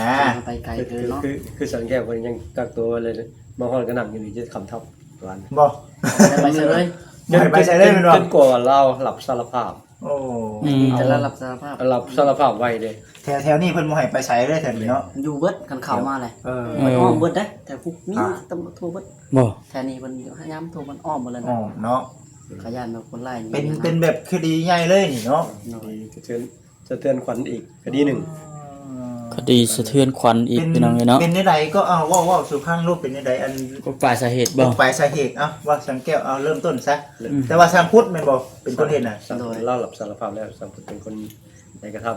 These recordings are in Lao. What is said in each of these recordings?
ອ່າ ໄປໄກເກີນເນາະ ຄື ຄືສັງແກ້ວເພິ່ນຍັງກັກຕົວໄວ້ເລີຍ ມາຮອດກໍນັ່ງຢູ່ນີ້ຈົນຄ່ຳທັບວ່າ ບໍ່ ບໍ່ໄດ້ໄປໃສເລີຍ ບໍ່ໄດ້ໄປໃສເລີຍແມ່ນບໍ່? ຈົນກວ່າລາວຮັບສາລະພາບ. ໂອ້ ອືມ ແຕ່ລາວຮັບສາລະພາບ ຮັບສາລະພາບໄວເດ້ ແຖວ ແຖວນີ້ເພິ່ນບໍ່ໃຫ້ໄປໃສເລີຍ ແຖວນີ້ເນາະ ຢູ່ເບິດ ຄັນເຂົ້າມາແຫຼະ ເອີ ເອີ ເພິ່ນອ້ອມເບິດເດ້ ແຖວພຸກມີ ອ່າ ຕຳຫຼວດທົ່ວເບິດ ບໍ່ ແຖວນີ້ເພິ່ນຍາມໂທເພິ່ນອ້ອມເບິດເລີຍ ອ້ອມເນາະ ຂະຫຍັນແບບຄົນຮ້າຍນີ້ ເປັນ ເປັນແບບຄະດີໃຫຍ່ເລີຍນີ້ເນາະ ໂດຍ ຄະດີສະເທືອນ ສະເທືອນຂວັນອີກຄະດີໜຶ່ງ ອ່າ ຄະດີສະເທືອນຂວັນອີກ ເປັນ ພີ່ນ້ອງເອີຍເນາະ ເປັນແນວໃດກໍ ເອົາ ເວົ້າ ເວົ້າສູ່ຟັງດູ ເປັນແນວໃດ ອັນ ກົກປາຍສາເຫດບໍ່ ກົກປາຍສາເຫດ ເອົາ ເວົ້າສັງແກ້ວ ເອົາ ເລີ່ມຕົ້ນຊະ ເລີ່ມ ແຕ່ວ່າຊ່າງພຸດແມ່ນບໍ່ ເປັນຄົນເຮັດນະ ໂດຍ ລາວຮັບສາລະພາບແລ້ວ ຊ່າງພຸດເປັນຄົນໄດ້ກະທຳ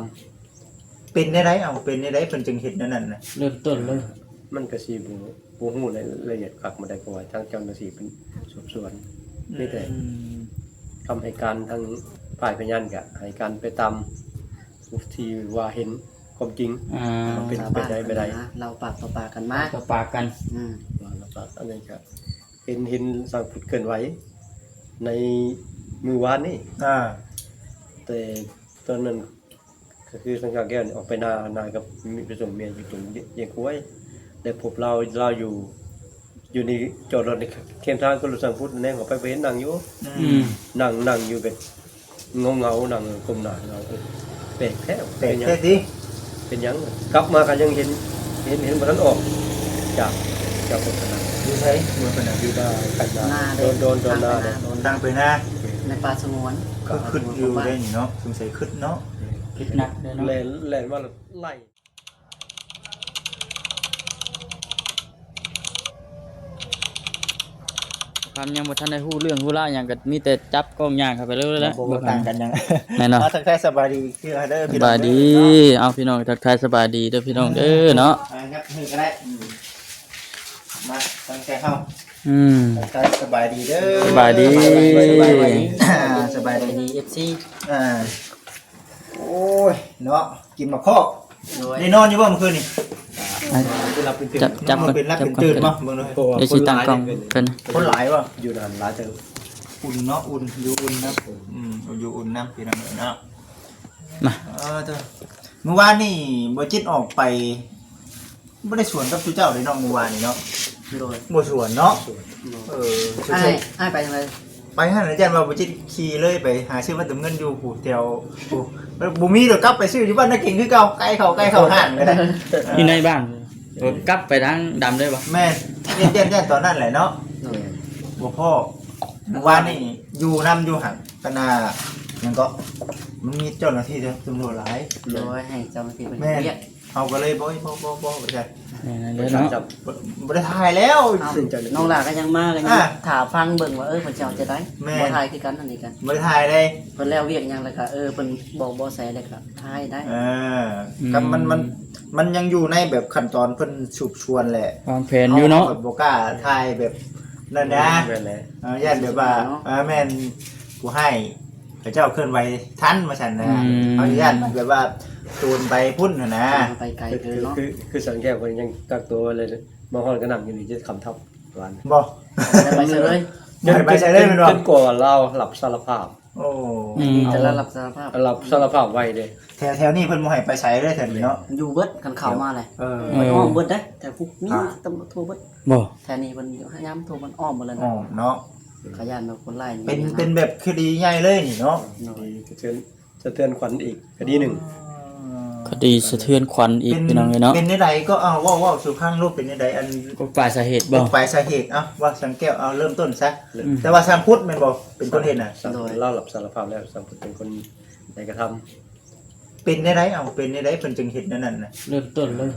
ເປັນແນວໃດ ເອົາ ເປັນແນວໃດ ເພິ່ນຈຶ່ງເຮັດແນວນັ້ນນະ ເລີ່ມຕົ້ນເລີຍ ມັນກໍຊິບໍ່ ບໍ່ຮູ້ລາຍລະອຽດຄັກປານໃດ ເພາະວ່າທາງເຈົ້າໜ້າທີ່ເພິ່ນສືບສວນ ອືມ ມີແຕ່ ອືມ ຄຳໃຫ້ການທາງຝ່າຍພະຍານກະໃຫ້ການໄປຕາມທີ່ວ່າເຫັນຄວາມຈິງ ອ່າ ເປັນໄປໄດ້ບໍ່ໄດ້ ເລົ່າປາກຕໍ່ປາກກັນມາ ປາກຕໍ່ປາກກັນ ອືມ ວ່າແລ້ວກໍອັນນີ້ກະເຫັນ ເຫັນຊ່າງພຸດເຄື່ອນໄຫວໃນມື້ວານນີ້ ອ່າ ແຕ່ຕອນນັ້ນ ກໍຄືສັງກາແກ້ວນີ້ອອກໄປນາ ນາກັບໄປສົ່ງເມຍຢູ່ຕົງລ້ຽງຄວາຍ ໄດ້ພົບລາວ ລາວຢູ່ ຢູ່ນີ້ ຈອດລົດໃນເຄມທາງ ກໍລົດຊ່າງພຸດແນມເຂົ້າໄປ ບໍ່ເຫັນນັ່ງຢູ່ ອືມ ນັ່ງ ນັ່ງຢູ່ແບບເຫງົາໆ ນັ່ງກົ້ມໜ້າເຫງົາ ເອີ ແປກແທ້ ແປກແທ້ຕິ ເປັນຫຍັງ ເປັນຫຍັງ ກັບມາກໍຍັງເຫັນ ເຫັນ ເຫັນບໍ່ທັນອອກຈາກ ຈາກໂຄສະນາ ຢູ່ໃສ? ບໍ່ທັນ ຢູ່ໜ້າໄຮ່ນາ ໂດນ ໂດນ ໂດນນາເດ້ ທາງໄປນາ ໃນປ່າສະຫງວນ ຄືຄຶດຢູ່ເດ້ນີ້ເນາະ ສົງໄສຄຶດເນາະ ຄຶດໜັກເດ້ເນາະ ແລ່ນ ແລ່ນມາແລ້ວໄລ່ ຄຳຍັງບໍ່ທັນໄດ້ຮູ້ເລື່ອງຮູ້ລາວຫຍັງ ກໍມີແຕ່ຈັບກ້ອງຍ່າງເຂົ້າໄປເລີຍແຫຼະ ບໍ່ຕ່າງກັນຫຍັງ ແນ່ນອນ ເອົາ ທັກທາຍສະບາຍດີເດີພີ່ນ້ອງເດີ ສະບາຍດີ ເອົາ ພີ່ນ້ອງ ທັກທາຍສະບາຍດີເດີພີ່ນ້ອງເດີເນາະ ອ່າ ຫຍັບມືກໍໄດ້ ອືມ ມາ ຕັ້ງແຕ່ເຮົາ ອືມ ທັກທາຍສະບາຍດີເດີ ສະບາຍດີ ສະບາຍດີ ອ່າ ສະບາຍດີ ສະບາຍດີ ເອັຟຊີ ອ່າ ໂອ້ຍ ເນາະ ກິນໝາກຄອກ ໂດຍ ໄດ້ນອນຢູ່ບໍ່ມື້ຄືນນີ້? ອ່າ ຈັບ ຈັບກ່ອນ ເປັນຫຼັບເປັນຕື່ນບໍ່? ເບິ່ງດູ ເອີ ຊິຕັ້ງກ້ອງເພິ່ນ ຄົນຫຼາຍບໍ່? ຢູ່ຫັ້ນຫຼາຍເຕີບ ອຸ່ນເນາະ ອຸ່ນ ຢູ່ອຸ່ນນຳ ອືມ ຢູ່ອຸ່ນນຳ ພີ່ນ້ອງເອີຍເນາະ ມາ ເອີ ເດີ ມື້ວານນີ້ບໍ່ຈິດອອກໄປ ບໍ່ໄດ້ສວນກັບສູ່ເຈົ້າເດ້ເນາະ ມື້ວານນີ້ເນາະ ໂດຍ ບໍ່ສວນເນາະ ໂດຍ ເອີ ອ້າຍ ອ້າຍໄປທາງໃດ? ໄປຫັ້ນ ອາຈານວ່າບໍ່ຈິດຂີ່ເລີຍໄປຫາຊື້ມາເຕີມເງິນຢູ່ຜູ້ແຖວຜູ້ ບໍ່ມີດອກ ກັບໄປຊື້ຢູ່ບ້ານນາເກັງຄືເກົ່າ ໃກ້ເຂົ້າ ໃກ້ເຂົ້າຫ້າງກໍໄດ້ ຢູ່ໃນບ້ານ ເອີ ກັບໄປທາງດຳເລີຍບໍ່? ແມ່ນ ຢ້ານ ຢ້ານຕອນນັ້ນແຫຼະເນາະ ໂດຍ ບໍ່ພໍ້ ມື້ວານນີ້ຢູ່ນຳຢູ່ຫັ້ນ ຄະນະຫຍັງເກາະ ມັນມີເຈົ້າໜ້າທີ່ຕຳຫຼວດຫຼາຍ ໂດຍ ໃຫ້ເຈົ້າໜ້າທີ່ເພິ່ນ ແມ່ນ ວຽກ ເຮົາກໍເລີຍບໍ່ ບໍ່ ບໍ່ ບໍ່ ບໍ່ໄດ້ ແມ່ນແລ້ວເນາະ ບໍ່ ບໍ່ໄດ້ຖ່າຍແລ້ວ ເອົ້າ ນ້ອງຫຼ້າກໍຍັງມາ ກໍຍັງ ອ່າ ຖ້າຟັງເບິ່ງວ່າ ເອີ ເພິ່ນຊິເອົາຈັ່ງໃດ ແມ່ນ ບໍ່ຖ່າຍຄືກັນ ອັນນີ້ກໍບໍ່ໄດ້ຖ່າຍເດ້ ເພິ່ນແລ້ວວຽກຫຍັງແລ້ວກໍ ເອີ ເພິ່ນບອກບໍ່ໃສ່ແລ້ວກໍຖ່າຍໄດ້ ເອີ ອືມ ກໍມັນ ມັນ ມັນຍັງຢູ່ໃນແບບຂັ້ນຕອນເພິ່ນສືບສວນແຫຼະ ວາງແຜນຢູ່ເນາະ ເຮົາກໍບໍ່ກ້າຖ່າຍແບບນັ້ນນະ ແມ່ນແຫຼະ ເອີ ຢ້ານແບບວ່າ ເອີ ແມ່ນຜູ້ຮ້າຍ ເຂົາເຈົ້າເຄື່ອນໄຫວທັນວ່າຊັ້ນນະ ອືມ ເຮົາຢ້ານແບບວ່າໂຈນໄປພຸ້ນຫັ້ນນະ ໄປໄກເກີນເນາະ ຄື ຄືສັງແກ້ວເພິ່ນຍັງກັກຕົວໄວ້ເລີຍ ມາຮອດກໍນັ່ງຢູ່ນີ້ຈົນຄ່ຳທັບວ່າ ບໍ່ ບໍ່ໄດ້ໄປໃສເລີຍ ບໍ່ໄດ້ໄປໃສເລີຍແມ່ນບໍ່? ຈົນກວ່າລາວຮັບສາລະພາບ ໂອ້ ອືມ ແຕ່ລາວຮັບສາລະພາບ ຮັບສາລະພາບໄວເດ້ ແຖວ ແຖວນີ້ເພິ່ນບໍ່ໃຫ້ໄປໃສເລີຍ ແຖວນີ້ເນາະ ຢູ່ເບິດ ຄັນເຂົ້າມາແຫຼະ ເອີ ເອີ ເພິ່ນອ້ອມເບິດເດ້ ແຖວພຸກມີ ອ່າ ຕຳຫຼວດທົ່ວເບິດ ບໍ່ ແຖວນີ້ເພິ່ນຍາມໂທເພິ່ນອ້ອມເບິດເລີຍ ອ້ອມເນາະ ຂະຫຍັນແບບຄົນຮ້າຍນີ້ ເປັນ ເປັນແບບຄະດີໃຫຍ່ເລີຍນີ້ເນາະ ຄະດີສະເທືອນ ສະເທືອນຂວັນອີກຄະດີໜຶ່ງ ຄະດີສະເທືອນຂວັນອີກ ເປັນ ພີ່ນ້ອງເອີຍເນາະ ເປັນແນວໃດກໍ ເອົາ ເວົ້າ ເວົ້າສູ່ຟັງດູ ເປັນແນວໃດ ອັນ ກົກປາຍສາເຫດບໍ່ ກົກປາຍສາເຫດ ເອົາ ເວົ້າສັງແກ້ວ ເອົາ ເລີ່ມຕົ້ນຊະ ອືມ ແຕ່ວ່າຊ່າງພຸດແມ່ນບໍ່ ເປັນຄົນເຮັດນະ ໂດຍ ລາວຮັບສາລະພາບແລ້ວ ຊ່າງພຸດເປັນຄົນໄດ້ກະທຳ ເປັນແນວໃດ ເອົາ ເປັນແນວໃດ ເພິ່ນຈຶ່ງເຮັດແນວນັ້ນນະ ເລີ່ມຕົ້ນເລີຍ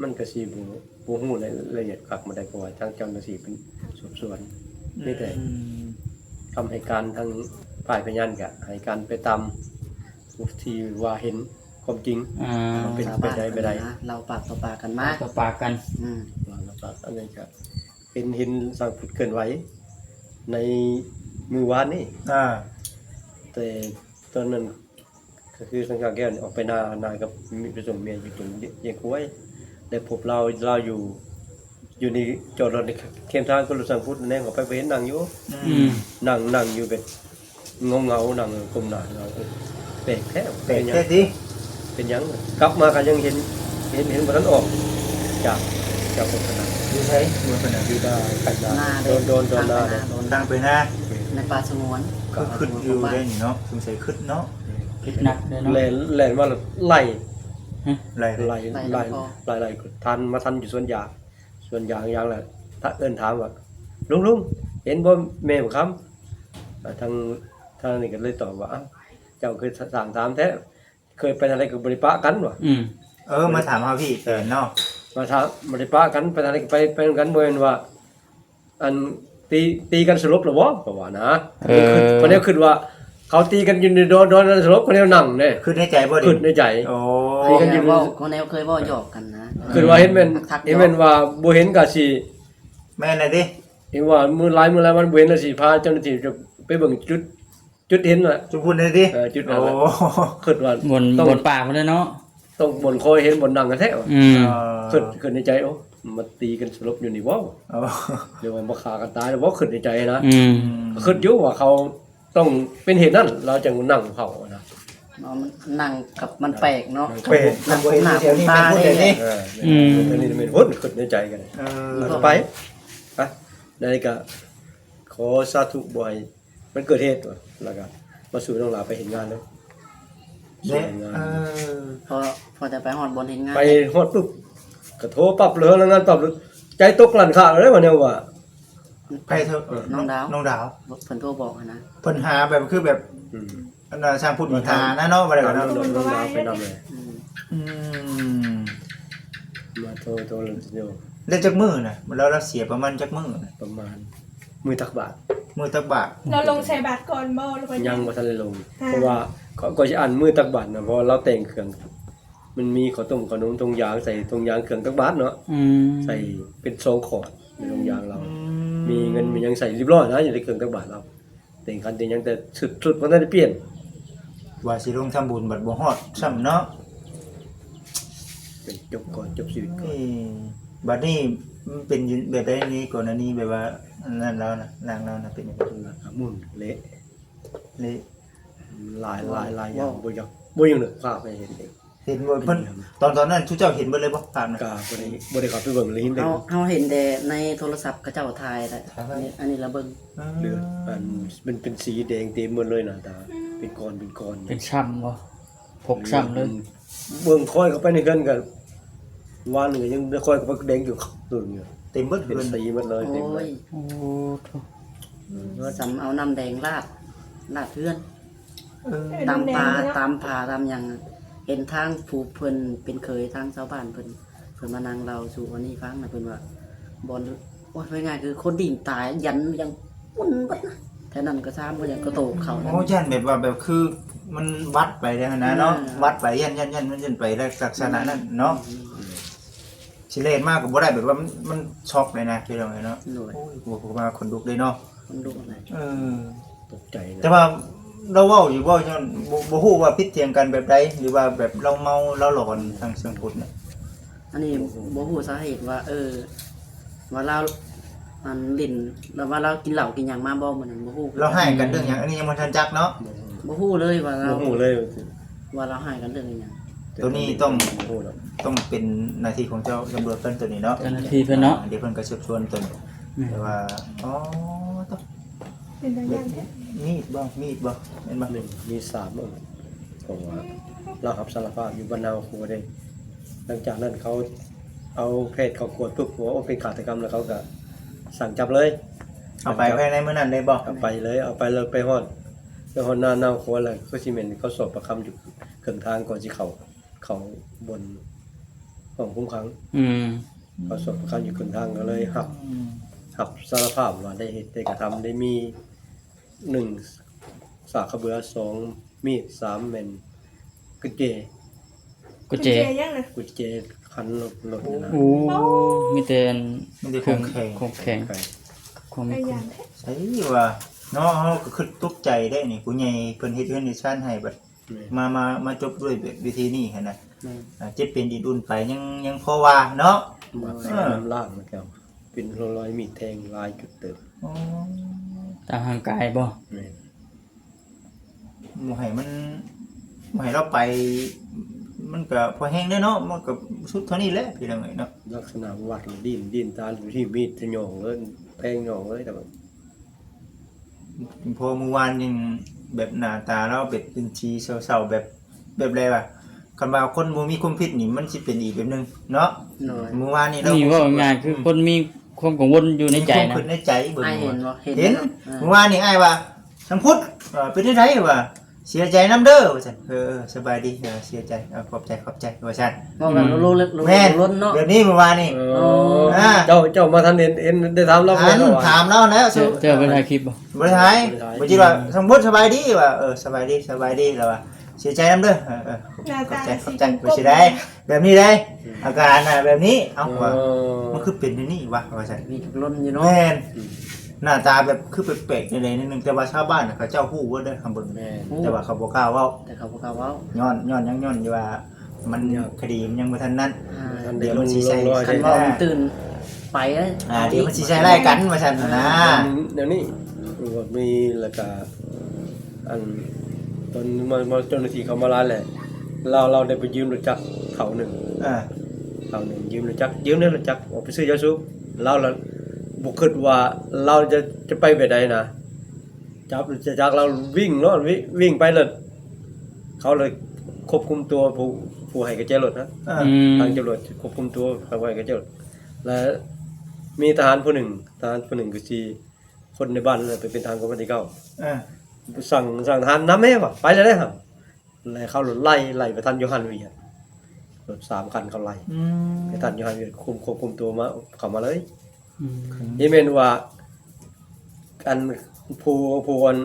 ມັນກໍຊິບໍ່ ບໍ່ຮູ້ລາຍລະອຽດຄັກປານໃດ ເພາະວ່າທາງເຈົ້າໜ້າທີ່ເພິ່ນສືບສວນ ອືມ ມີແຕ່ ອືມ ຄຳໃຫ້ການທາງຝ່າຍພະຍານກະໃຫ້ການໄປຕາມທີ່ວ່າເຫັນຄວາມຈິງ ອ່າ ເປັນໄປໄດ້ບໍ່ໄດ້ ເລົ່າປາກຕໍ່ປາກກັນມາ ປາກຕໍ່ປາກກັນ ອືມ ວ່າແລ້ວກໍອັນນີ້ກະເຫັນ ເຫັນຊ່າງພຸດເຄື່ອນໄຫວໃນມື້ວານນີ້ ອ່າ ແຕ່ຕອນນັ້ນ ກໍຄືສັງກາແກ້ວນີ້ອອກໄປນາ ນາກັບໄປສົ່ງເມຍຢູ່ຕົງລ້ຽງຄວາຍ ໄດ້ພົບລາວ ລາວຢູ່ ຢູ່ນີ້ ຈອດລົດໃນເຄມທາງ ກໍລົດຊ່າງພຸດແນມເຂົ້າໄປ ບໍ່ເຫັນນັ່ງຢູ່ ອືມ ນັ່ງ ນັ່ງຢູ່ແບບເຫງົາໆ ນັ່ງກົ້ມໜ້າເຫງົາ ເອີ ແປກແທ້ ແປກແທ້ຕິ ເປັນຫຍັງ ກັບມາກໍຍັງເຫັນ ເຫັນ ເຫັນບໍ່ທັນອອກຈາກ ຈາກບົດຂະໜາດ. ຢູ່ໃສ? ບົດຂະໜາດຢູ່ໜ້າໄຄນາ ນາເດ້ ໂດນ ໂດນ ໂດນນາເດ້ ທາງໄປນາ ໃນປ່າສະຫງວນ. ຄືຄຶດຢູ່ເດ້ນີ້ເນາະ ສົງໄສຄຶດເນາະ ຄຶດໜັກເດ້ເນາະ. ແລ່ນ ແລ່ນມາແລ້ວໄລ່ ໄລ່ ໄລ່ ໄລ່ ໄລ່ ໄລ່ ທັນ ມາທັນຢູ່ສວນຢາງ ສວນຢາງ ຢາງແລ້ວ ເອີ້ນຖາມວ່າ ລຸງ ລຸງ ເຫັນບໍ່ແມ່ບັກຄຳ? ທາງ ທາງນີ້ກໍເລີຍຕອບວ່າ ອ້າວ ເຈົ້າຄືສ້າງຖາມແທ້ ເຄີຍໄປທາງໃດກໍບໍ່ໄດ້ປະກັນວ່າ. ອືມ ເອີ ມາຖາມຫາພີ່ເຕີນເນາະ ມາຖາມ ບໍ່ໄດ້ປະກັນ ໄປທາງໃດກໍໄປ ໄປນຳກັນ ບໍ່ແມ່ນວ່າ ອັນ ຕີ ຕີກັນສະຫຼົບແລ້ວບໍ່ ກໍວ່ານະ. ເອີ ຂ້ອຍແນວຄິດວ່າ ເຂົາຕີກັນຢູ່ໃນດອນ ດອນນັ້ນສະຫຼົບ ຂ້ອຍແນວນັ່ງເດ້ ຄິດໃນໃຈບໍ່ ຄິດໃນໃຈ. ໂອ້ ຕີກັນຢູ່ ເວົ້າ ຂ້ອຍແນວເຄີຍເວົ້າຫຍອກກັນນະ. ຄິດວ່າເຫັນແມ່ນ ເຫັນແມ່ນວ່າບໍ່ເຫັນກໍຊິ ແມ່ນແຫຼະເດ້ ເຫັນວ່າມື້ ຫຼາຍມື້ຫຼາຍວັນບໍ່ເຫັນ ແລ້ວຊິພາເຈົ້າໜ້າທີ່ໄປເບິ່ງຈຸດ ຈຸດເຫັນນະ ຈຸດພຸ້ນເດ້ຕິ. ເອີ ຈຸດນັ້ນແຫຼະ ໂອ້ ຄິດວ່າ ບ່ອນ ຕ້ອງ ບ່ອນປ່າພຸ້ນແຫຼະເນາະ ຕ້ອງບ່ອນຄອຍເຫັນ ບ່ອນນັ່ງແທ້. ອືມ ເອີ ຄິດ ຄິດໃນໃຈ ໂອ້ ມາຕີກັນສະຫຼົບຢູ່ນີ້ບໍ່ ໂອ້ ຫຼືວ່າມາຂ້າກັນຕາຍແລ້ວບໍ່ ຄິດໃນໃຈນະ. ອືມ ອືມ ຄິດຢູ່ວ່າເຂົາຕ້ອງເປັນເຫດນັ້ນ ລາວຈັ່ງນັ່ງເຝົ້ານະ. ເນາະ ມັນນັ່ງກັບມັນແປກເນາະ ແປກ ນັ່ງກົ້ມໜ້າກົ້ມຕາເດ້. ເອີ ອືມ ອັນນີ້ແມ່ນພຸ້ນ ຄິດໃນໃຈກັນ ເອີ ໄປ ໄປ ໃນກະຂໍສາທຸບໍ່ໃຫ້ ມັນເກີດເຫດ ແລ້ວກໍມາສູ່ນ້ອງຫຼ້າໄປເຮັດງານເລີຍ. ແລະ ເອີ ພໍ ພໍຈະໄປຮອດບ່ອນເຮັດງານ ໄປຮອດປຸບ ກໍໂທປັບເລີຍ ລາຍງານປັບເລີຍ ໃຈຕົກຫຼັນຂາດເລີຍ ວ່າແນວວ່າ ໃຜໂທ? ນ້ອງດາວ ນ້ອງດາວ ເພິ່ນໂທບອກຫັ້ນນະ ເພິ່ນຫາແບບ ຄືແບບ ອືມ ອັນນ່າ ຊ່າງພຸດຫານະເນາະ ບໍ່ໄດ້ກັນເນາະ ນ້ອງດາວໄປນຳເລີຍ. ອືມ ອືມ ມາໂທ ໂທເລີຍ ແລ້ວຈັກມື້ນະ ແລ້ວ ແລ້ວເສຍປະມານຈັກມື້ນະ? ປະມານ ມື້ຕັກບາດ ມື້ຕັກບາດ. ລາວລົງໃສ່ບາດກ່ອນບໍ່ ຫຼືວ່າ ຍັງບໍ່ທັນໄດ້ລົງ ເພາະວ່າ ຂ້ອຍ ຂ້ອຍຊິອ່ານມື້ຕັກບາດນະ ເພາະວ່າລາວແຕ່ງເຄື່ອງ ມັນມີເຂົ້າຕົ້ມເຂົ້າໜົມ ຖົງຢາງ ໃສ່ຖົງຢາງເຄື່ອງຕັກບາດເນາະ. ອືມ ໃສ່ເປັນສອງຂອດໃນຖົງຢາງລາວ ອືມ ມີເງິນມີຫຍັງໃສ່ຮຽບຮ້ອຍນະ ຢູ່ໃນເຄື່ອງຕັກບາດລາວ ແຕ່ງຂັນແຕ່ງຫຍັງ ແຕ່ຊຸດ ຊຸດບໍ່ທັນໄດ້ປ່ຽນ ວ່າຊິລົງທຳບຸນບັດບໍ່ຮອດຊ້ຳເນາະ ໄປຈົບກ່ອນ ຈົບຊີວິດກ່ອນ. ເອີ ບັດນີ້ມັນເປັນແບບໃດນີ້ ກໍລະນີແບບວ່າ ອັນນັ້ນລາວນະ ຮ່າງລາວນະ ເປັນຫຍັງ? ໝຸ່ນເລະ ເລະ ຫຼາຍ ຫຼາຍ ຫຼາຍຢ່າງ ບໍ່ຢາກ ບໍ່ຢາກນຶກພາບໃຫ້ເຫັນເອງ. ເຫັນບໍ່ເພິ່ນ ຕອນ ຕອນນັ້ນ ຊຸມເຈົ້າເຫັນເບິດເລີຍບໍ່ ພາບນັ້ນ? ກະບໍ່ໄດ້ ບໍ່ໄດ້ເຂົ້າໄປເບິ່ງເລີຍ ເຫັນແຕ່ ເຮົາ ເຮົາເຫັນແຕ່ໃນໂທລະສັບເຂົາເຈົ້າຖ່າຍແຫຼະ ຖ່າຍໄວ້ ອັນນີ້ລະເບິ່ງ ເຫຼືອ ອືມ ອັນ ມັນເປັນສີແດງເຕັມໝົດເລີຍໜ້າຕາ ເປັນກ້ອນ ເປັນກ້ອນ ເປັນຊ້ຳບໍ່? ພົກຊ້ຳເລີຍ. ເບິ່ງ ຄ່ອຍເຂົ້າໄປໃນເຮືອນກໍ ວານນີ້ກໍຍັງຄ່ອຍເຂົ້າໄປແດງຢູ່ ເຕັມເບິດ ເປັນສີໝົດເລີຍ ເຕັມເບິດ. ໂອ້ຍ ໂອ້ໂທ ອືມ ສ່ຳເອົານ້ຳແດງລາດ ລາດເຮືອນ ເອີ ຕາມຜາ ຕາມຜາ ຕາມຫຍັງ ເຫັນທາງຜູ້ເພິ່ນເປັນເຂີຍ ທາງຊາວບ້ານເພິ່ນ ເພິ່ນມານັ່ງເລົ່າສູ່ອັນນີ້ຟັງນະ ເພິ່ນວ່າບ່ອນ ໂອ້ຍ ເວົ້າງ່າຍຄືຄົນດິ້ນຕາຍ ຢັນຍັງປຸ້ນເບິດນະ ແຖວນັ້ນກໍຊາມ ກໍຍັງກະໂຕກເຂົາ. ໂອ້ ຢ້ານແບບວ່າ ແບບຄືມັນວັດໄປແລ້ວຫັ້ນນະເນາະ ເອີ ວັດໄປ ຢ້ານ ຢ້ານ ຢ້ານມັນຈະໄປລັກສະນະນັ້ນເນາະ ອືມ ຊິແລ່ນມາກໍບໍ່ໄດ້ ແບບວ່າມັນ ມັນຊັອກເລີຍນະ ພີ່ນ້ອງເອີຍເນາະ. ໂດຍ ໂອ້ຍ ໂອ້ ມາ ຂົນລຸກເລີຍເນາະ ຂົນລຸກນະ ເອີ ຕົກໃຈນະ. ແຕ່ວ່າລາວເວົ້າຢູ່ບໍ່ ຍ້ອນບໍ່ ບໍ່ຮູ້ວ່າຜິດຖຽງກັນແບບໃດ ຫຼືວ່າແບບລາວເມົາ ລາວຫຼອນ ທາງຊ່າງພຸດນະ? ອັນນີ້ບໍ່ຮູ້ ບໍ່ຮູ້ສາເຫດວ່າ ເອີ ວ່າລາວ ອັນ ຫຼິ້ນ ແລ້ວວ່າລາວກິນເຫຼົ້າກິນຫຍັງມາບໍ່ມື້ນັ້ນ ບໍ່ຮູ້ ລາວຮ້າຍກັນເລື່ອງຫຍັງ ອັນນີ້ຍັງບໍ່ທັນຈັກເນາະ ບໍ່ຮູ້ເລີຍວ່າລາວ ບໍ່ຮູ້ເລີຍວ່າລາວຮ້າຍກັນເລື່ອງອີ່ຫຍັງ. ໂຕນີ້ຕ້ອງ ບໍ່ຮູ້ດອກ ຕ້ອງເປັນໜ້າທີ່ຂອງເຈົ້າຕຳຫຼວດເພິ່ນໂຕນີ້ເນາະ ເຈົ້າໜ້າທີ່ເພິ່ນເນາະ ອາ ດຽວເພິ່ນກໍສືບສວນໂຕນີ້ ແມ່ນ ແຕ່ວ່າ ອໍ ໂຕ ເປັນຕາຢ້ານແທ້ ມີດບໍ່ ມີດບໍ່ ແມ່ນບໍ່? ມີ ມີດສາມອັນ ເພາະວ່າລາວຮັບສາລະພາບຢູ່ບ້ານນາຫົວເດ້. ຫຼັງຈາກນັ້ນເຂົາເອົາແພດເຂົ້າກວດປຶບ ວ່າ ໂອ້ ເປັນຄາດຕະກຳ ແລ້ວເຂົາກໍສັ່ງຈັບເລີຍ. ເອົາໄປພາຍໃນມື້ນັ້ນເລີຍບໍ່? ເອົາໄປເລີຍ ເອົາໄປເລີຍ ໄປຮອດ ໄປຮອດໜ້າ ໜ້າຫົວແລ້ວ ຄືຊິແມ່ນເຂົາສອບປາກຄຳຢູ່ເຄິ່ງທາງ ກ່ອນຊິເຂົ້າ ເຂົ້າບ່ອນຫ້ອງຄຸມຂັງ. ອືມ ເຂົາສອບປາກຄຳຢູ່ເຄິ່ງທາງ ກໍເລີຍຮັບ ອືມ ຮັບສາລະພາບວ່າໄດ້ເຮັດ ໄດ້ກະທຳ ໄດ້ມີ ໜຶ່ງ ສາກຂະເບືອ ສອງ ມີດ ສາມ ແມ່ນກຸນເຈ ກຸນເຈ ກຸນເຈຫຍັງນະ? ກຸນເຈຄັນລົດ ລົດນີ້ນະ. ໂອ້ ມີແຕ່ອັນ ມີແຕ່ຂອງແຂງ ຂອງແຂງ ຂອງແຂງ ຂອງມີຄົນ ໄອ້ຫຍັງແທ້ ໃສວ່າເນາະ ເຮົາກໍຄິດຕົກໃຈໄດ໋ນີ້ ຜູ້ໃຫຍ່ເພິ່ນເຮັດເຮືອນເຮັດຊານໃຫ້ ບັດ ແມ່ນ ມາ ມາ ມາຈົບດ້ວຍແບບວິທີນີ້ຫັ້ນນະ. ແມ່ນ ອ່າ ເຈັບເປັນດິນອຸ່ນໄປ ຍັງ ຍັງພໍວ່າເນາະ ແມ່ນ ເອີ ນ້ຳລາກນະ ເປັນລອຍມີດແທງຫຼາຍຈຸດເຕີບ. ອໍ ຕາມຮ່າງກາຍບໍ່? ແມ່ນ ບໍ່ໃຫ້ມັນ ບໍ່ໃຫ້ລາວໄປ ມັນກໍພໍແຮງແລ້ວເນາະ ມັນກໍສຸດເທົ່ານີ້ແຫຼະ ພີ່ນ້ອງເອີຍເນາະ. ລັກສະນະວັດ ດິ້ນ ດິ້ນຕາທີ່ມີດທະຫຍອງເລີຍ ແທງຫຍອງເລີຍ ແຕ່ວ່າ ພໍມື້ວານນີ້ແບບໜ້າຕາລາວແບບເປັນສີເສົ້າໆ ແບບ ແບບໃດວະ ຄັນວ່າຄົນບໍ່ມີຄວາມຜິດນີ້ ມັນຊິເປັນອີກແບບໜຶ່ງເນາະ. ໂດຍ ມື້ວານນີ້ລາວ ນີ້ເວົ້າງ່າຍໆ ຄືຄົນມີຄວາມກັງວົນຢູ່ໃນໃຈນະ ມີຄວາມຄິດໃນໃຈເບິ່ງ ອ້າຍເຫັນບໍ່? ເຫັນ ເຫັນ ເນາະ ເອີ ມື້ວານນີ້ອ້າຍວ່າ ທາງພຸດ ເອີ ເປັນຈັ່ງໃດວະ? ເສຍໃຈນຳເດີວ່າຊັ້ນ. ເອີ ເອີ ສະບາຍດີ ເອີ ເສຍໃຈ ເອີ ຂອບໃຈ ຂອບໃຈ ວ່າຊັ້ນ. ເວົ້າກັນໂລດໆ ແມ່ນ ໂລດໆເນາະ ແບບນີ້ມື້ວານນີ້. ເອີ ອ່າ ເຈົ້າ ເຈົ້າມາທັນເຫັນ ເຫັນໄດ້ຖາມລາວບໍ່? ຖາມແລ້ວ ເຈົ້າ ເຈົ້າໄປຖ່າຍຄລິບບໍ່? ບໍ່ໄດ້ຖ່າຍ ບໍ່ໄດ້ຖ່າຍ ບໍ່ຈິດວ່າ ສົມມຸດສະບາຍດີວ່າ ເອີ ສະບາຍດີ ສະບາຍດີ ລາວວ່າ ເສຍໃຈນຳເດີ ເອີ ເອີ ຂອບໃຈ ຂອບໃຈ ບໍ່ຊິໄດ້ ແບບນີ້ໄດ໋ ອາການນະແບບນີ້ ເອົ້າ ວ່າ ມັນຄືເປັນແນວນີ້ວະ ວ່າຊັ້ນ. ມີລຸ້ນຢູ່ເນາະ ແມ່ນ ໜ້າຕາແບບຄືແປກໆ ຈັ່ງໃດໜ້ອຍໜຶ່ງ ແຕ່ວ່າຊາວບ້ານນະ ເຂົາເຈົ້າຮູ້ເບິດເດີ ຄຳເບິ່ງ ແມ່ນ ແຕ່ວ່າເຂົາບໍ່ກ້າເວົ້າ ແຕ່ເຂົາບໍ່ກ້າເວົ້າ ຍ້ອນ ຍ້ອນຫຍັງ ຍ້ອນທີ່ວ່າ ມັນ ຄະດີມັນຍັງບໍ່ທັນນັ້ນ ອ່າ ດຽວມັນຊິໃສ່ ຄັນເວົ້າມັນຕື່ນໄປ ອ່າ ດຽວມັນຊິໃສ່ຮ້າຍກັນວ່າຊັ້ນນະ. ແນວນີ້ ມີແລ້ວກະ ອັນ ຕອນມາ ມາ ເຈົ້າໜ້າທີ່ເຂົາມາຫຼາຍແຫຼະ ລາວ ລາວໄດ້ໄປຢືມລົດຈັກເຖົ້າໜຶ່ງ ເອີ ເຖົ້າໜຶ່ງ ຢືມລົດຈັກ ຢືມແດ່ລົດຈັກ ອອກໄປຊື້ຢາສູບ ລາວລະບໍ່ຄິດວ່າລາວຈະ ຈະໄປແບບໃດນະ ຈັບລົດຈັກລາວ ວິ່ງເນາະ ວິ່ງ ວິ່ງໄປແລ້ວ ເຂົາເລີຍຄວບຄຸມຕົວຜູ້ ຜູ້ໃຫ້ກະແຈລົດນະ ເອີ ອືມ ທາງຕຳຫຼວດຄວບຄຸມຕົວຜູ້ໃຫ້ກະແຈລົດ ແລະ ມີທະຫານຜູ້ໜຶ່ງ ທະຫານຜູ້ໜຶ່ງກໍຊິ ຄົນໃນບ້ານນັ້ນແຫຼະ ໄປເປັນທະຫານກອງພັນທີເກົ້າ ເອີ ສັ່ງ ສັ່ງທະຫານນຳແມ່ວ່າ ໄປແລ້ວເດ້ ແລ້ວເຂົາໄລ່ ໄລ່ປະທານໂຢຮັນວຽດ ລົດສາມຄັນເຂົາໄລ່ ອືມ ປະທານໂຢຮັນວຽດ ຄວບ ຄວບຄຸມຕົວມາ ເຂົ້າມາເລີຍ ອືມ ນີ້ແມ່ນວ່າ ອັນ ຜູ້ ຜູ້ ອັນ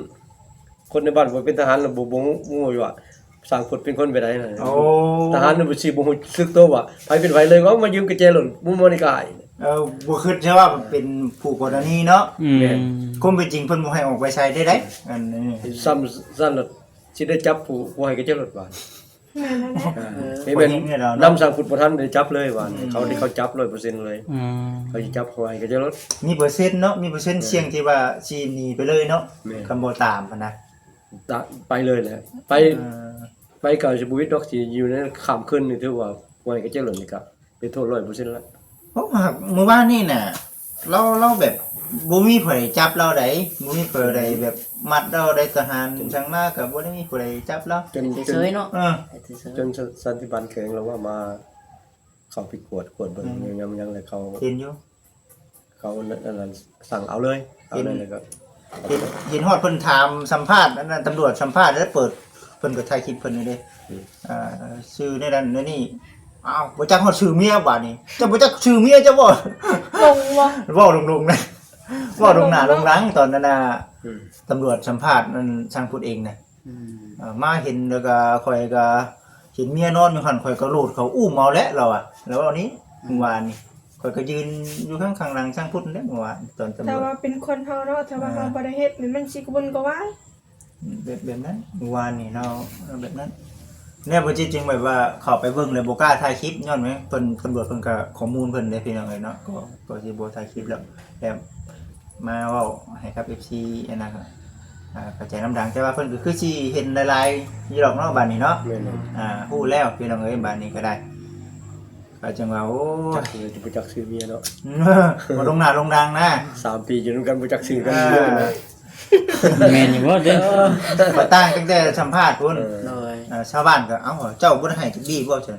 ຄົນໃນບ້ານບໍ່ເປັນທະຫານ ແລ້ວບໍ່ ບໍ່ ບໍ່ຮູ້ວ່າ ຊ່າງພຸດເປັນຄົນແບບໃດນະ ໂອ້ ທະຫານມັນຊິບໍ່ຮູ້ສຶກໂຕວ່າ ໃຜເປັນໃຜເລີຍ ເອົາມາຢືມກະແຈລົດ ບໍ່ມານີ້ກາຍ ເອີ ບໍ່ຄິດຊະວ່າເປັນຜູ້ກໍລະນີເນາະ ອືມ ແມ່ນ ຄວາມເປັນຈິງເພິ່ນບໍ່ໃຫ້ອອກໄປໃສໄດ້ໃດ ອັນນີ້ ຊ້ຳຊັ້ນລະ ຊິໄດ້ຈັບຜູ້ ຜູ້ໃຫ້ກະແຈລົດວ່າ ແມ່ນແລ້ວແຫຼະ ເອີ ເອີ ນີ້ແມ່ນ ນຳຊ່າງພຸດບໍ່ທັນໄດ້ຈັບເລີຍວ່າ ອືມ ເຂົາ ເຂົາຈັບຮ້ອຍເປີເຊັນເລີຍ ອືມ ເຂົາຊິຈັບຜູ້ໃຫ້ກະແຈລົດ ມີເປີເຊັນເນາະ ມີເປີເຊັນ ແມ່ນ ສ່ຽງທີ່ວ່າຊິໜີໄປເລີຍເນາະ ແມ່ນ ຄັນບໍ່ຕາມຫັ້ນນະ ຕະ ໄປເລີຍແຫຼະ ໄປ ເອີ ໄປກໍຊິບໍ່ວິດດອກ ຊິຢູ່ໃນຂ້າມຄືນນີ້ ຖືວ່າຜູ້ໃຫ້ກະແຈລົດນີ້ກະ ເປັນໂທດຮ້ອຍເປີເຊັນລະ. ເພາະວ່າມື້ວານນີ້ນະ ລາວ ລາວແບບບໍ່ມີໃຜຈັບລາວໃດ ບໍ່ມີໃຜໃດແບບມັດລາວໃດ ທະຫານຫຍັງມາກໍບໍ່ໄດ້ມີຜູ້ໃດຈັບລາວ ຈົນ ຈົນ ເສຍເສີຍເນາະ ເອີ ເສຍເສີຍ ຈົນສະ ສັນຕິບານແຂວງລາວວ່າມາ ເຂົ້າໄປກວດ ກວດເບິ່ງ ອືມ ຫຍັງ ຫຍັງ ແລ້ວເຂົາ ເຫັນຢູ່ ເຂົາ ອັນນັ້ນ ສັ່ງເອົາເລີຍ ເອົາເລີຍ ແລ້ວກໍ ເຫັນ ເຫັນຮອດເພິ່ນຖາມສຳພາດ ອັນນັ້ນ ຕຳຫຼວດສຳພາດ ແລ້ວເປີດ ເພິ່ນກໍຖ່າຍຄລິບເພິ່ນຢູ່ເດ້ ອືມ ອ່າ ຊື່ແນວນັ້ນແນວນີ້ ອ້າວ ບໍ່ຈັກຮອດຊື່ເມຍບາດນີ້ ເຈົ້າບໍ່ຈັກຊື່ເມຍເຈົ້າບໍ່ ລົງວະ ເວົ້າລົງໆ ນະ ເວົ້າລົງໜ້າລົງຫຼັງ ຕອນນັ້ນນະ ອືມ ຕຳຫຼວດສຳພາດ ອັນ ຊ່າງພຸດເອງນະ ອືມ ເອີ ມາເຫັນແລ້ວກໍ ຂ້ອຍກໍເຫັນເມຍນອນຢູ່ຫັ້ນ ຂ້ອຍກໍໂລດເຂົ້າອຸ້ມເອົາແຫຼະ ລາວວ່າ ລາວເວົ້ານີ້ ອືມ ມື້ວານນີ້ ຂ້ອຍກໍຢືນຢູ່ຂ້າງ ຂ້າງຫຼັງຊ່າງພຸດເດ້ ມື້ວານ ຕອນຕຳຫຼວດ ຖ້າວ່າເປັນຄົນເຮົາເນາະ ຖ້າວ່າເຮົາ ເອີ ບໍ່ໄດ້ເຮັດນີ້ ມັນຊິກະວົນກະວາຍ ແບບ ແບບນັ້ນ ມື້ວານນີ້ເຮົາ ເອີ ແບບນັ້ນ ແນວບໍ່ຈິດຈຶ່ງແບບວ່າເຂົ້າໄປເບິ່ງແລ້ວບໍ່ກ້າຖ່າຍຄລິບ ຍ້ອນຫຍັງ ເພິ່ນ ຕຳຫຼວດເພິ່ນກໍຂໍ້ມູນເພິ່ນເດ້ ພີ່ນ້ອງເອີຍເນາະ ກໍ ກໍຊິບໍ່ຖ່າຍຄລິບແລ້ວ ແບບ ມາເວົ້າໃຫ້ກັບເອັຟຊີອັນນັ້ນ ອ່າ ເຂົ້າໃຈນຳດັງ ແຕ່ວ່າເພິ່ນກໍຄືຊິເຫັນຫຼາຍໆຢູ່ດອກເນາະ ບາດນີ້ເນາະ ແມ່ນ ອ່າ ຮູ້ແລ້ວພີ່ນ້ອງເອີຍ ບາດນີ້ກໍໄດ້ ກໍຈັ່ງວ່າ ໂອ້ຍ ຈັກເລີຍ ຈະບໍ່ຈັກຊື່ເມຍເນາະ ບໍ່ລົງໜ້າລົງດັງນະ ສາມປີຢູ່ນຳກັນບໍ່ຈັກຊື່ກັນ ອ່າ ເລີຍນະ ແມ່ນຢູ່ບໍ່ເດ້ ກໍຕ່າງຕັ້ງແຕ່ສຳພາດພຸ້ນ ເອີ ໂດຍ ອ່າ ຊາວບ້ານກໍ ເອົ້າ ເຈົ້າບໍ່ໄດ້ໃຫ້ຈັກດີບໍ່ ຊັ້ນ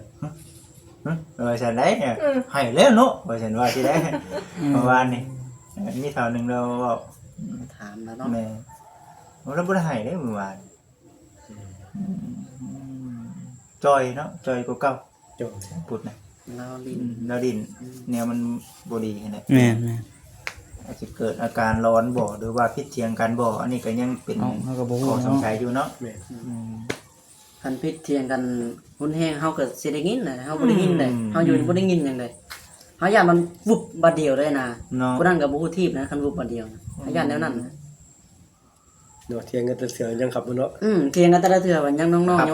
ຮະ ເອີ ຊັ້ນໃດ ອືມ ໃຫ້ແລ້ວເນາະ ວ່າຊັ້ນວ່າຊິໄດ້ ອືມ ເມື່ອວານນີ້ ເອີ ມີເຖົ້າໜຶ່ງລາວເວົ້າ ຖາມລາວເນາະ ແມ່ນ ໂອ້ ລາວບໍ່ໄດ້ໃຫ້ເດ້ມື້ວານ ອືມ ອືມ ຈ່ອຍເນາະ ຈ່ອຍກວ່າເກົ່າ ຈ່ອຍ ພຸດນະ ລາວຫຼິ້ນ ອືມ ລາວຫຼິ້ນ ອືມ ແນວມັນບໍ່ດີຫັ້ນແຫຼະ ແມ່ນໆ ອາດຈະເກີດອາການຫຼອນບໍ່ ຫຼືວ່າຜິດຖຽງກັນບໍ່ ອັນນີ້ກໍຍັງເປັນ ເຮົາ ເຮົາກໍບໍ່ຮູ້ ຂໍ້ສົງໄສຢູ່ເນາະ ເນາະ ແມ່ນ ອືມ ຄັນຜິດຖຽງກັນຮຸນແຮງ ເຮົາກໍຊິໄດ້ຍິນນະ ເຮົາບໍ່ໄດ້ຍິນເດ້ ອືມ ເຮົາຢູ່ ອືມ ບໍ່ໄດ້ຍິນຫຍັງເດ້ ເຮົາຢ້ານມັນວຶບບາດດຽວເດ້ນະ ເນາະ ຜູ້ນັ້ນກໍບໍ່ຮູ້ທີບນະ ຄັນວຶບບາດດຽວນະ ເຮົາຢ້ານແນວນັ້ນນະ ເນາະ ຖຽງກັນແຕ່ເທື່ອຍັງຂັບບໍ່ເນາະ ອືມ ຖຽງກັນແຕ່ລະເທື່ອວ່າຍັງນ້ອງໆ ຢູ່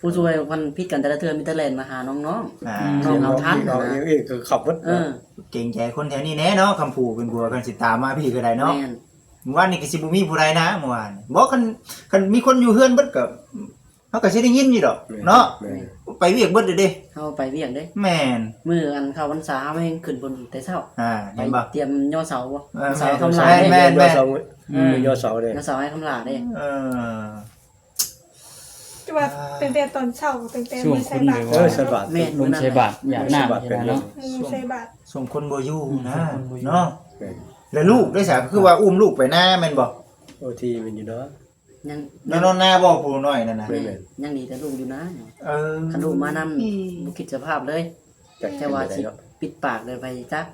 ຜູ້ຊ່ວຍມັນຜິດກັນແຕ່ລະເທື່ອມີແຕ່ແລ່ນມາຫານ້ອງໆ ອ່າ ນ້ອງເອົາທັນ ນ້ອງເອົາເອງກໍຂັບເບິດ ເອີ ເກງໃຈຄົນແຖວນີ້ແດ່ເນາະ ຄຳຜູ້ເປັນຜົວ ຄັນຊິຕາມມາພີ້ກໍໄດ້ເນາະ ແມ່ນ ມື້ວານນີ້ກໍຊິບໍ່ມີຜູ້ໃດນະ ມື້ວານນີ້ ບໍ່ ຄັນ ຄັນມີຄົນຢູ່ເຮືອນເບິດກໍ ເຮົາກໍຊິໄດ້ຍິນຢູ່ດອກ ແມ່ນ ເນາະ ແມ່ນ ໄປວຽກເບິດເດ້ ເຮົາໄປວຽກເດ້ ແມ່ນ ມື້ອັນເຂົ້າພັນສາເຮົາແຮ່ງຂຶ້ນພຸ້ນແຕ່ເຊົ້າ ອ່າ ໄປ ເຫັນບໍ່ ຕຽມຍໍເສົາບໍ່ ເອີ ເສົາ ແມ່ນ ຄຳຫຼາຍ ແມ່ນ ແມ່ນ ແມ່ນ ຍໍເສົາ ເອີ ອືມ ຍໍເສົາເດ້ ຍໍເສົາໃຫ້ຄຳຫຼາຍເດ້ ເອີ ແຕ່ວ່າ ອ່າ ຕັ້ງແຕ່ຕອນເຊົ້າ ຕັ້ງແຕ່ມື້ໃສ່ບາດ ຊ່ວງຄົນ ເອີ ໃສ່ບາດ ແມ່ນ ມື້ນັ້ນ ໃສ່ບາດ ຢາກນ້ຳ ໃສ່ບາດ ເນາະ ອືມ ຊ່ວງ ໃສ່ບາດ ຊ່ວງຄົນບໍ່ຢູ່ນະ ອືມ ຊ່ວງຄົນບໍ່ຢູ່ ເນາະ ແມ່ນ ແລ້ວລູກໄດ້ສາ ຄືວ່າອຸ້ມລູກໄປນາແມ່ນບໍ່ ໂອທີແມ່ນຢູ່ເນາະ ຍັງ ນອນນາບໍ່ຜູ້ນ້ອຍນັ້ນນະ ແມ່ນ ຍັງດີແຕ່ລູກຢູ່ນາ ເອີ ຄັນລູກມານຳ ອືມ ບໍ່ຄິດສະພາບເລີຍ ຈັກ ແຕ່ວ່າຊິ ເປັນໄປໄດ້ເນາະ ປິດປາກໄດ້ໄປຈັກ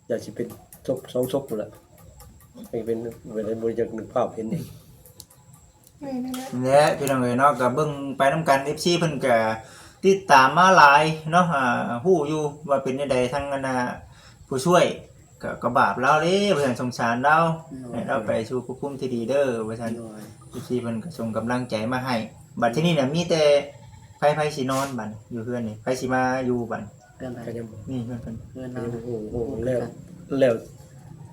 ຢາກຊິເປັນສົບສອງສົບພຸ້ນລະ ໃຫ້ເປັນ ເປັນ ບໍ່ຢາກນຶກພາບເຫັນອີກ ແມ່ນແຫຼະ ແຫຼະ ພີ່ນ້ອງເອີຍເນາະ ກໍເບິ່ງໄປນຳກັນ ເອັຟຊີ ເພິ່ນກໍຕິດຕາມມາຫຼາຍເນາະ ອ່າ ຮູ້ຢູ່ວ່າເປັນແນວໃດ ທັງອັນນ່າ ຜູ້ຊ່ວຍ ກໍ ກໍບາບລາວເດ້ ວ່າຊັ້ນ ສົງສານລາວ ໂດຍ ໃຫ້ລາວໄປສູ່ພົບພູມທີ່ດີເດີ ວ່າຊັ້ນ ໂດຍ ເອັຟຊີ ເພິ່ນກໍສົ່ງກຳລັງໃຈມາໃຫ້ ບັດທີນີ້ນະ ມີແຕ່ໃຜ ໃຜຊິນອນບັດນີ້ ຢູ່ເຮືອນນີ້ ໃຜຊິມາຢູ່ບັດນີ້ ເຮືອນໃຜ ກໍຍັງບໍ່ ນີ້ເຮືອນເພິ່ນ ເຮືອນລາວ ຍັງບໍ່ຮູ້ ບໍ່ຮູ້ ແລ້ວ ແລ້ວ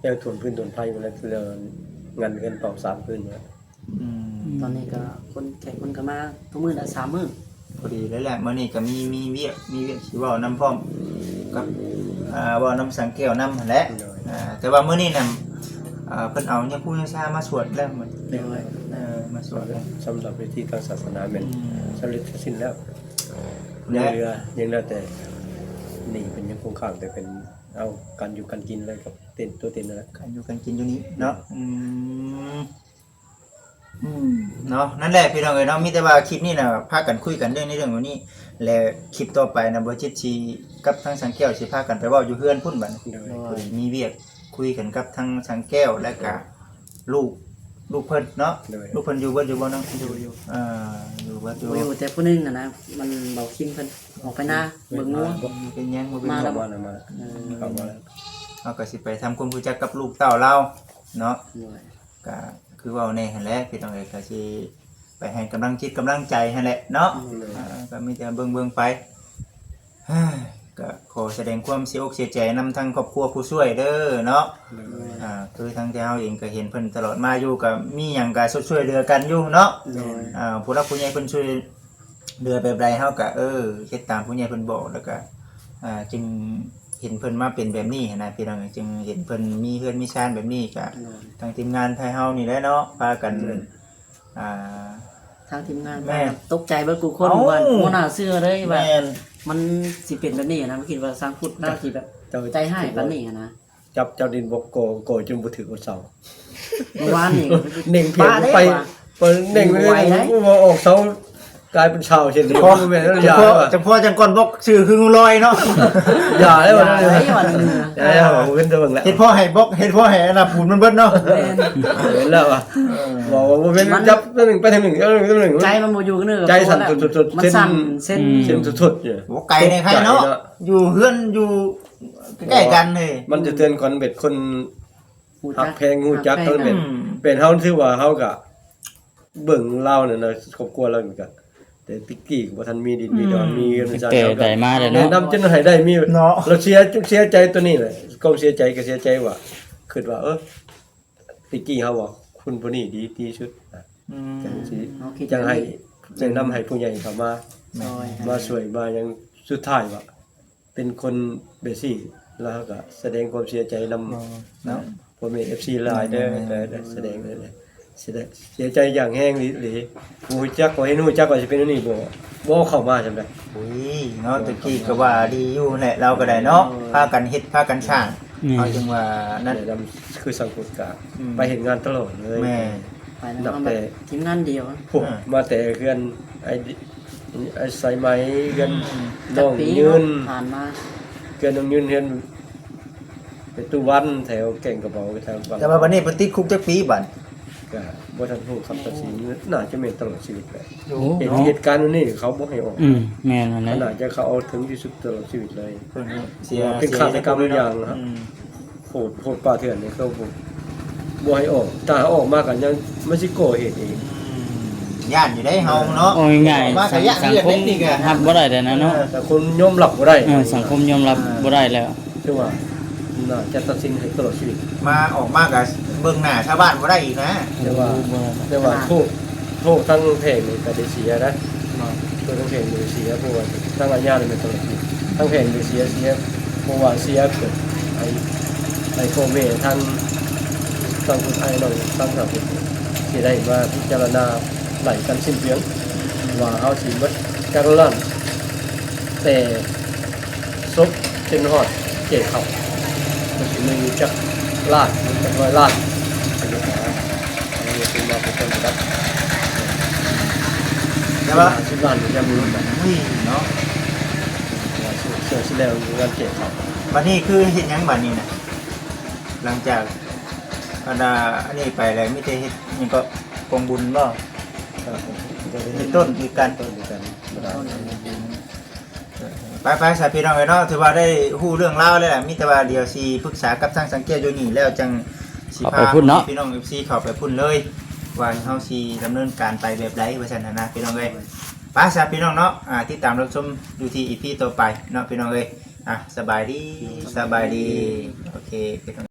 ແລ້ວຖວນພື້ນຖວນໄຟໝົດແລ້ວ ແລ້ວງັນເຮືອນເປົ່າສາມຄືນແລ້ວ ອືມ ຕອນນີ້ກໍຄົນ ແຂກເພິ່ນກໍມາທຸກມື້ລະ ສາມມື້ ພໍດີເລີຍແຫຼະ ມື້ນີ້ກໍມີ ມີວຽກ ມີວຽກຊິເວົ້ານຳພ້ອມກັບ ອ່າ ເວົ້ານຳສັງແກ້ວນຳຫັ້ນແຫຼະ ໂດຍ ອ່າ ແຕ່ວ່າມື້ນີ້ນະ ອ່າ ເພິ່ນເອົາຍາຄູຍາຊາມາສວດແລ້ວ ໂດຍ ເອີ ມາສວດແລ້ວ ສຳລັບພິທີທາງສາສະໜາແມ່ນ ອືມ ສຳເລັດເສັດສິ້ນແລ້ວ ແລະ ຍັງເຫຼືອ ຍັງເຫຼືອແຕ່ນີ້ເພິ່ນຍັງຄົງຄ້າງ ແຕ່ເປັນ ເອົາ ການຢູ່ການກິນແລ້ວກັບເຕັນ ຕົວເຕັນນັ້ນແຫຼະ ການຢູ່ການກິນຢູ່ນີ້ເນາະ ອືມ ອືມ ເນາະ ນັ້ນແຫຼະພີ່ນ້ອງເອີຍເນາະ ມີແຕ່ວ່າຄລິບນີ້ນະ ພາກັນຄຸຍກັນເລື່ອງໃນເລື່ອງນີ້ ແລະ ຄລິບຕໍ່ໄປນະ ບໍ່ຈິດຊິກັບທາງສັງແກ້ວຊິພາກັນໄປເວົ້າຢູ່ເຮືອນພຸ້ນບັດນີ້ ໂດຍ ໂດຍ ມີວຽກຄຸຍກັນກັບທາງສັງແກ້ວ ແລະກະລູກ ລູກເພິ່ນເນາະ ໂດຍ ລູກເພິ່ນຢູ່ເບິດຢູ່ບໍ່ນ້ອງ? ຢູ່ ຢູ່ ເອີ ຢູ່ເບິດຢູ່ ຢູ່ແຕ່ຜູ້ໜຶ່ງຫັ້ນນະ ມັນເບົາຄິມເພິ່ນອອກໄປນາ ເບິ່ງງົວ ເປັນຫຍັງບໍ່ເປັນຫຍັງ ມາແລ້ວ ເຂົ້າມາແລ້ວ ເອີ ເຂົ້າມາແລ້ວ ເຮົາກໍຊິໄປທຳຄວາມຮູ້ຈັກກັບລູກເຕົ້າລາວເນາະ ໂດຍ ກະຄືເວົ້າແນ່ຫັ້ນແຫຼະພີ່ນ້ອງເອີຍ ກະຊິໄປໃຫ້ກຳລັງຈິດກຳລັງໃຈຫັ້ນແຫຼະເນາະ ໂດຍ ອ່າ ກະມີແຕ່ເບິ່ງໆໄປ ກະຂໍສະແດງຄວາມເສຍອົກເສຍໃຈນຳທາງຄອບຄົວຜູ້ຊ່ວຍເດີເນາະ ໂດຍ ອ່າ ຄືທາງທີ່ເຮົາເອງກະເຫັນເພິ່ນຕະຫຼອດມາຢູ່ ກະມີຫຍັງກະຊ່ວຍເຫຼືອກັນຢູ່ເນາະ ໂດຍ ອ່າ ຜູ້ຫຼັກຜູ້ໃຫຍ່ເພິ່ນຊ່ວຍເຫຼືອແບບໃດ ເຮົາກະ ເອີ ເຮັດຕາມຜູ້ໃຫຍ່ເພິ່ນບອກ ແລ້ວກະ ອ່າ ຈຶ່ງເຫັນເພິ່ນມາເປັນແບບນີ້ຫັ້ນນະ ພີ່ນ້ອງ ຈຶ່ງເຫັນເພິ່ນມີເຮືອນມີຊານແບບນີ້ ກະ ໂດຍ ທາງທີມງານໄທເຮົານີ້ແຫຼະເນາະ ພາກັນ ໂດຍ ອ່າ ທາງທີມງານ ແມ່ນ ຕົກໃຈເບິດທຸກຄົນ ເອົ້າ ວ່າບໍ່ໜ້າເຊື່ອເລີຍວ່າ ແມ່ນ ມັນຊິເປັນແບບນີ້ນະ ບໍ່ຄິດວ່າຊ່າງພຸດລາວຊິແບບ ເຈົ້າ ໃຈຮ້າຍປານນີ້ຫັ້ນນະ ຈັບເຈົ້າດິນບໍ່ກໍ່ ກໍ່ຈົນບໍ່ຖືກເສົາ ເມື່ອວານນີ້ ເໜັງພຽງໄປ ປະເດັນວ່າ ເໜັງໄປ ເໜັງ ບໍ່ອອກເສົາ ກາຍເປັນຊາວເຊັ່ນນີ້ ພໍ ແມ່ນແລ້ວ ຢ່າ ຈັ່ງພໍ ຈັ່ງພໍຈັ່ງກ່ອນບລັອກຊື່ຄືງູລອຍເນາະ ຢ່າແລ້ວ ຢ່າແລ້ວ ເປັນເບິ່ງແລ້ວ ເຮັດພໍໃຫ້ບລັອກ ເຮັດພໍໃຫ້ອັນນ່າປູນມັນເບິດເນາະ ແມ່ນ ເຫັນແລ້ວວ່າ ເອີ ບອກວ່າບໍ່ແມ່ນ ມັນ ຈັບຕົວໜຶ່ງໄປທາງໜຶ່ງ ຈັບຕົວໜຶ່ງ ໃຈມັນບໍ່ຢູ່ກັນເລີຍ ໃຈສັ່ນ ມັນສັ່ນເສັ້ນ ອືມ ເສັ້ນສຸດໆ ເສັ້ນ ເສັ້ນສຸດໆ ໂອ້ ໄກໃນໄທເນາະ ຢູ່ເຮືອນຢູ່ໃກ້ໆກັນເລີຍ ມັນສະເທືອນຂວັນແບບຄົນ ຮູ້ຈັກ ຮັກແພງ ຮູ້ຈັກ ຮັກແພງ ເຂົາແມ່ນ ອືມ ເປັນເຮົາ ຖືວ່າເຮົາກະເບິ່ງລາວນັ້ນນະ ຄອບຄົວລາວນີ້ກະ ແຕ່ແຕ່ກີ້ກໍບໍ່ທັນມີດິນມີດອນ ອືມ ມີເງິນມີຊານ ແຕ່ໄດ້ມາແລ້ວເນາະ ແນະນຳຈົນໃຫ້ໄດ້ມີເນາະ ແລ້ວເສຍ ເສຍໃຈຕົວນີ້ແຫຼະ ຄວາມເສຍໃຈກໍເສຍໃຈວ່າ ຄິດວ່າ ເອີ ແຕ່ກີ້ເຮົາວ່າຄົນຜູ້ນີ້ດີ ດີທີ່ສຸດ ອືມ ຈັ່ງຊິ ເຮົາຄິດ ຈັ່ງໃຫ້ ແບບນີ້ ແນະນຳໃຫ້ຜູ້ໃຫຍ່ເຂົ້າມາ ໂດຍ ມາຊ່ວຍມາຫຍັງ ສຸດທ້າຍວ່າ ເປັນຄົນແບບຊີ້ ແລ້ວເຮົາກໍສະແດງຄວາມເສຍໃຈນຳ ເນາະ ພໍ່ແມ່ເອັຟຊີຫຼາຍເດີ ແມ່ນໆ ແຕ່ສະແດງເລີຍ ເສຍໃຈຢ່າງແຮງອີ່ຫຼີ ບໍ່ຮູ້ຈັກ ບໍ່ເຫັນຮູ້ຈັກວ່າຊິເປັນແນວນີ້ ບໍ່ ບໍ່ເຂົ້າມາຊັ້ນໃດ ໂອ້ຍ ເນາະ ແຕ່ກີ້ກໍວ່າດີຢູ່ແຫຼະ ລາວກໍໄດ້ເນາະ ເອີ ພາກັນເຮັດ ພາກັນສ້າງ ແມ່ນ ເຮົາຈຶ່ງວ່ານັ້ນ ແນະນຳຄືສັງຄົມກະ ອືມ ໄປເຮັດງານຕະຫຼອດເລີຍ ແມ່ນ ໄປນຳ ນັບແຕ່ ທີມງານດຽວ ໂອ້ ອ່າ ມາແຕ່ເຮືອນ ໄອ້ ໄອ້ສາຍໄໝ ເຮືອນ ອືມ ນ້ອງຍືນ ຈັກປີເນາະ ຜ່ານມາ ເຮືອນນ້ອງຍືນ ເຮືອນປະຕູວັນ ແຖວແກ້ງກະເບົາ ແຖວ ແຕ່ວ່າບັດນີ້ເພິ່ນຕິດຄຸກຈັກປີບັດ? ກະບໍ່ທັນຮູ້ຄຳຕັດສິນ ໂອ້ ໜ້າຈະແມ່ນຕະຫຼອດຊີວິດແຫຼະ ໂອ້ ເຫດ ເຫດການອັນນີ້ເຂົາບໍ່ໃຫ້ອອກ ອືມ ແມ່ນຫັ້ນແຫຼະ ຂະໜາດຈະເຂົາເອົາເຖິງທີ່ສຸດຕະຫຼອດຊີວິດເລີຍ ເພິ່ນເສຍ ເພາະວ່າເປັນ ເສຍ ຄາດຕະກຳຢ່າງ ອືມ ໂຫດ ໂຫດປ່າເຖື່ອນນີ້ ເຂົາບໍ່ ບໍ່ໃຫ້ອອກ ຖ້າເອົາອອກມາກໍຍັງ ມັນຊິກໍ່ເຫດອີກ ອືມ ຢ້ານຢູ່ເດ້ເຮົາເນາະ ເວົ້າງ່າຍໆ ເອົາອອກມາກໍຢ້ານ ສັງຄົມຮັບບໍ່ໄດ້ແລ້ວນະເນາະ ເອີ ສັງຄົມຍອມຮັບບໍ່ໄດ້ ເອີ ສັງຄົມຍອມຮັບ ອ່າ ບໍ່ໄດ້ແລ້ວ ຖືວ່າໜ້າຈະຕັດສິນໃຫ້ຕະຫຼອດຊີວິດ ມາ ອອກມາກໍເບິ່ງໜ້າຊາວບ້ານບໍ່ໄດ້ອີກນະ ແຕ່ວ່າ ໂອ້ ແຕ່ວ່າ ຂະໜາດ ໂທດ ໂທດທັງແພງນີ້ກໍໄດ້ເສຍນະ ບໍ່ ໂດຍທັງແຂວງເອເຊຍ ເພາະວ່າທາງອາຍາແມ່ນຕະຫຼອດ ທັງແຂວງເອເຊຍເສຍ ເພາະວ່າເສຍເກີດໃຫ້ ໃຫ້ພໍ່ແມ່ທາງຝັ່ງຜູ້ໄທເນາະ ຝັ່ງສາກົນເສຍໄດ້ມາພິຈາລະນາໄລ່ກັນສິ້ນເປືອງ ວ່າເຮົາຊິໝົດຈັກລ້ານ ແຕ່ສົບຈົນຮອດແກ່ເຂົ້າ ກໍຊິມີຈັກລ້ານ ຈັກຮ້ອຍລ້ານ ອັນນີ້ກໍ ອັນນີ້ເປັນວ່າເປັນຕົ້ນໄປແລ້ວ ແຕ່ວ່າ ຫ້າສິບລ້ານຍັງບໍ່ລົດນະ ເຮີ້ຍເນາະ ຊ່ວງ ຊ່ວງຊິແລ້ວງານແກ່ເຂົ້າ ບັດນີ້ຄືເຮັດຫຍັງບັດນີ້ນະ ຫຼັງຈາກອັນນ່າ ອັນນີ້ໄປແລ້ວ ມີແຕ່ເຮັດຫຍັງເກາະ ກອງບຸນບໍ່? ເຮັດຕົ້ນຄືກັນ ຕົ້ນຄືກັນ ໄປໆ ຊະພີ່ນ້ອງເອີຍເນາະ ຖືວ່າໄດ້ຮູ້ເລື່ອງລາວແລ້ວ ມີແຕ່ວ່າດຽວຊິປຶກສາກັບທາງສັງແກ້ວຢູ່ນີ້ແລ້ວ ຈັ່ງຊິພາ ເຂົ້າໄປພຸ້ນເນາະ ພີ່ນ້ອງເອັຟຊີເຂົ້າໄປພຸ້ນເລີຍ ວ່າເຮົາຊິດຳເນີນການໄປແບບໃດ ວ່າຊັ້ນນະ ພີ່ນ້ອງເອີຍ ໄປຊະພີ່ນ້ອງເນາະ ອ່າ ຕິດຕາມຮັບຊົມຢູ່ທີ່ອີພີຕໍ່ໄປເນາະ ພີ່ນ້ອງເອີຍ ອ່າ ສະບາຍດີ ສະບາຍດີ ໂອເຄ ພີ່ນ້ອງ